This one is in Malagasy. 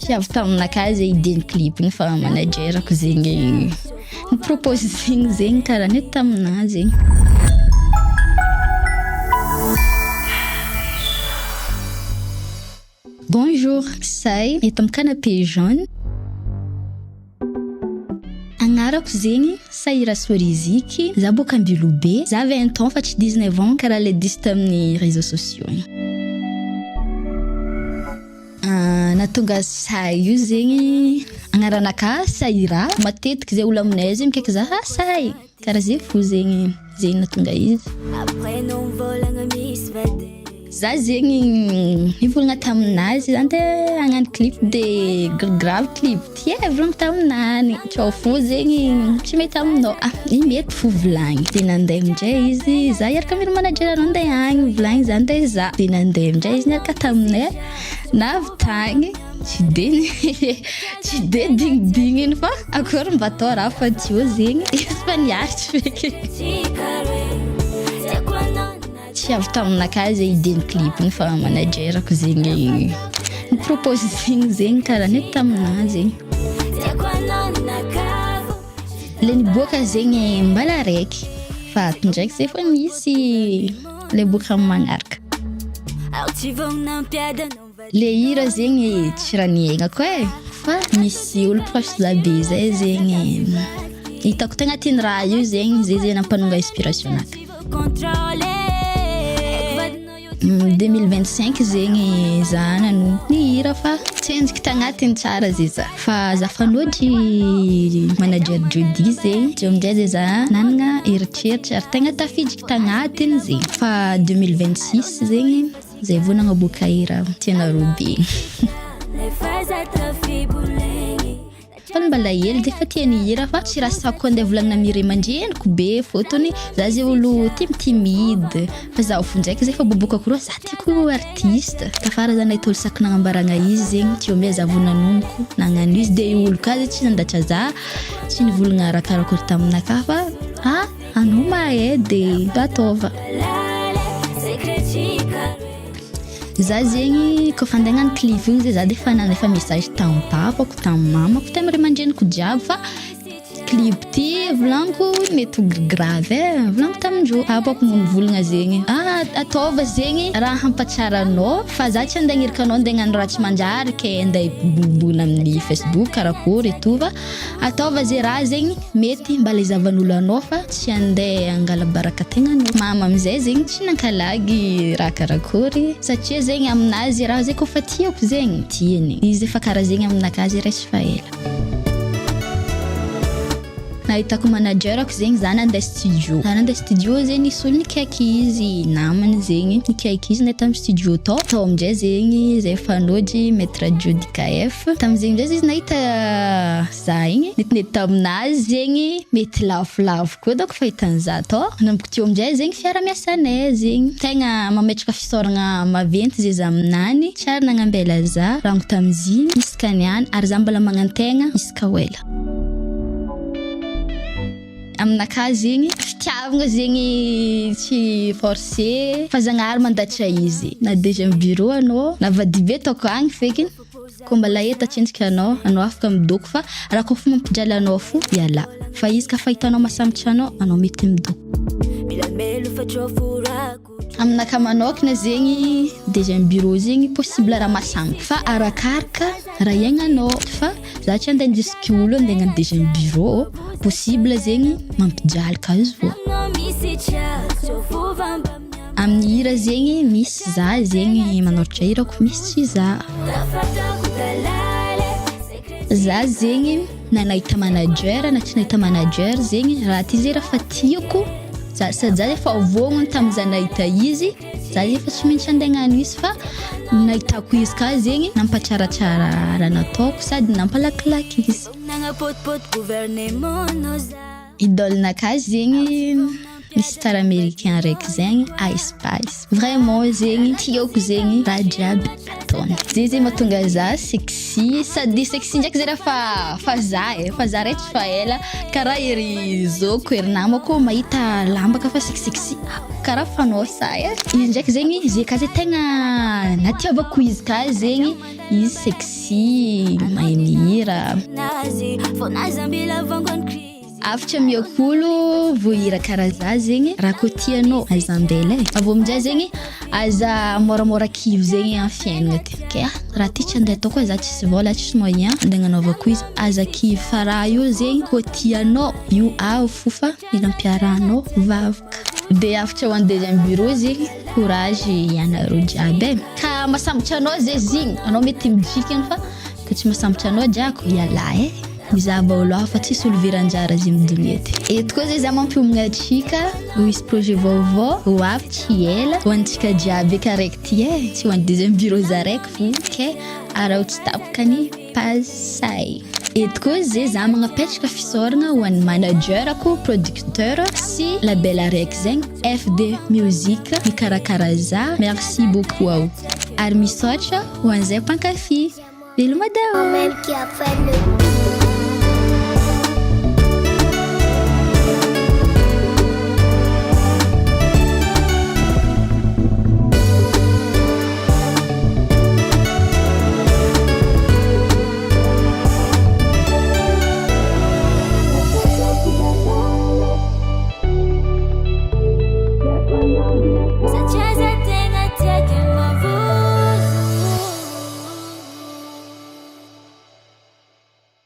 Tsy avy taminakahy zay idée ny clip igny fa manager-ko zegny ni-propose igny zegny karaha nety taminahy zegny. Bonjour, Say eto amin'ny canapé jaune. Agnarako zegny Sahira Soriziky, za boaka Ambilobe, za 20 ans fa tsy 19 ans karaha le diso tamin'ny réseaux sociaux igny. Nahatonga Say io zegny agnaranakahy Sahira, matetiky zay olo aminay zegny mikaiky za ah Say, karaha zay fo zegny, zegny nahatonga izy. Za zegny nivolagna taminazy za andeha hagnano clip de grave clip ty e volagno taminany tsao fo zegny tsy mety aminao ah i mety fo volagny de nandeha amindray izy za hiaraka amin'ny manager anao andeha agny volagny za andeha hizaha de nandeha amindray izy niaraka taminay navy tagny tsy de tsy de dignidigniny fa akory mba atao raha fa tsy eo zegny izy fa niaritry feky. Tsy avy taminakahy zay idée ny clip igny fa manager-ko zegny ni-propose igny zegny karaha nety taminahy zegny. Le niboaka zegny mbala araiky fa ato ndraiky zay efa misy le boaka amin'ny magnaraka. Le hira zegny tsy raha niaignako e fa misy olo proche za be zay zegny hitako tegna tiany raha io zegny zay zegny nampanonga inspiration anakahy. 2025 zegny za nanomboka nihira fa tsy endriky tagnatiny tsara zay za fa za fa nody manager Jody zegny teo aminjay zay za nanagna eritreritra ary tegna tafiditry tagnatiny zegny fa 2026 zegny Zay vao nagnaboaka hira tianareo be. Fa mbala hely de efa tia nihira fa tsy raha sako andeha volagnina amin'ny ray aman-dreniko be fôtony za zay olo timidimide fa zaho fo ndraiky zay efa bobokako rô za tiako artiste. Tafara za nahita olo saky nagnambaragna izy zegny teo amizay za vao nanomboko nagnano izy de io olo ka zay tsy nandatra za tsy nivolagna raha karakory taminakahy fa ah Anao mahay de ataova. Za zegny kôfa andeha hagnano clip igny zay za de efa nandefa message tamin'ny papako, tamin'ny mamako, tamin'ny ray aman-dreniko jiaby fa clip ty volagniko mety ho grave e, volagniko tamindreo. Papako no nivolagna zegny, ah ataova zegny raha hampatsara anao fa za tsy andeha hagniraka anao andeha hagnano raha tsy manjary ke andeha hiboboana amin'ny facebook karakory et tout fa Ataova ze raha zegny mety mba le zavan'olo anao fa tsy andeha angala baraka tegnanao. Mama amizay zegny tsy nankalagy raha karakory satria zegny aminazy raha zay kofa tiako zegny tiany. Izy efa karaha zegny aminakahy zay raha tsy fa ela. Nahitako manager-ko zegny za nandeha studio, za nandeha studio zegny nisy olo nikaiky izy namany zegny nikaiky izy nahita tamin'ny studio tao, tao amindray zegny zay efa nody maitre Jody KF. Tamin'izay indray izy nahita za igny, netinety taminazy zegny, mety lafolafo koa dônko fahitan'ny za tao. Nanomboka teo aminjay zegny fiara-miasanay zegny. Tegna mametraka fisaoragna maventy zay za aminany, tsy ary nagnambela za rango tamin'izigny isaka niany ary za mbola magnantegna isaka ho ela. Aminakahy zegny, fitiavagna zegny tsy forcé fa Zagnahary mandatra izy. Na deuxième bureau anao, na vadibe ataoko agny fekiny, kô mbala eto atsinjaka anao, anao afaka midoko fa raha kôfa mampijaly anao fo ialà fa izy ka fa hitanao mahasambatra anao, anao mety midoko. Aminakahy manokana zegny deuxième bureau zegny possible raha mahasambo fa arakaraka raha iaignanao fa za tsy andeha handrisika olo andeha hagnano deuxième bureau possible zegny mampijaly ka izy vao. Amin'ny hira zegny misy za zegny manoratra hirako misy tsy za. Za zegny na nahita manager na tsy nahita manager zegny raha ty zay raha fa tiako za sady za efa vognona tamin'iza nahita izy za efa tsy maintsy andeha hagnano izy fa nahitako izy ka zegny nampatsaratsara raha nataoko sady nampalakilaky izy. Idole-nakahy zegny. Misy star américain araiky zegny, Ice Spice. Vraiment zegny tiako zegny raha jiaby ataony. Zay zegny mahatonga za sexy sady sexy ndraiky zay raha fa fa za e, fa za rehetra fa ela karaha ery zôko ery namako mahita lamba ka fa sexy karaha fanao sa e. Izy ndraiky zegny zay ka zay tegna natiavako izy ka zegny izy sexy mahay mihira. Afatra miakolo voahira karaha za zegny raha koa tianao aza ambela e. Avy eo aminjay zegny aza moramora kivy zegny amin'ny fiaignana ty. Ke raha ty tsy andeha ataoko za tsisy vôla tsisy moyen andeha agnanaovako izy, aza kivy fa raha io zegny koa tianao io avy fo fa mila ampiarahanao vavaka. De afatra ho an'ny deuxième bureau zegny courage ianareo jiaby e. Ka mahasambatra anao zay zigny anao mety mijikiny fa ka tsy mahasambatra anao jiako ialahy e. Mizahava olo hafa tsisy olo very anjara zay amin'ny donia ty. Eto koa zay za mampiomagna antsika ho hisy projet vaovao ho avy tsy ela ho antsika jiaby eky araiky ty e, tsy ho an'ny deuxième bureau za raiky fo ke araho tsy tapaka ny page say. Eto koa zay za magnapetraka fisaoragna ho an'ny manager-ko, producteur sy label araiky zegny FD Music mikarakara za, merci beaucoup ao. Ary misaotra ho an'izay mpankafy. Veloma daholo.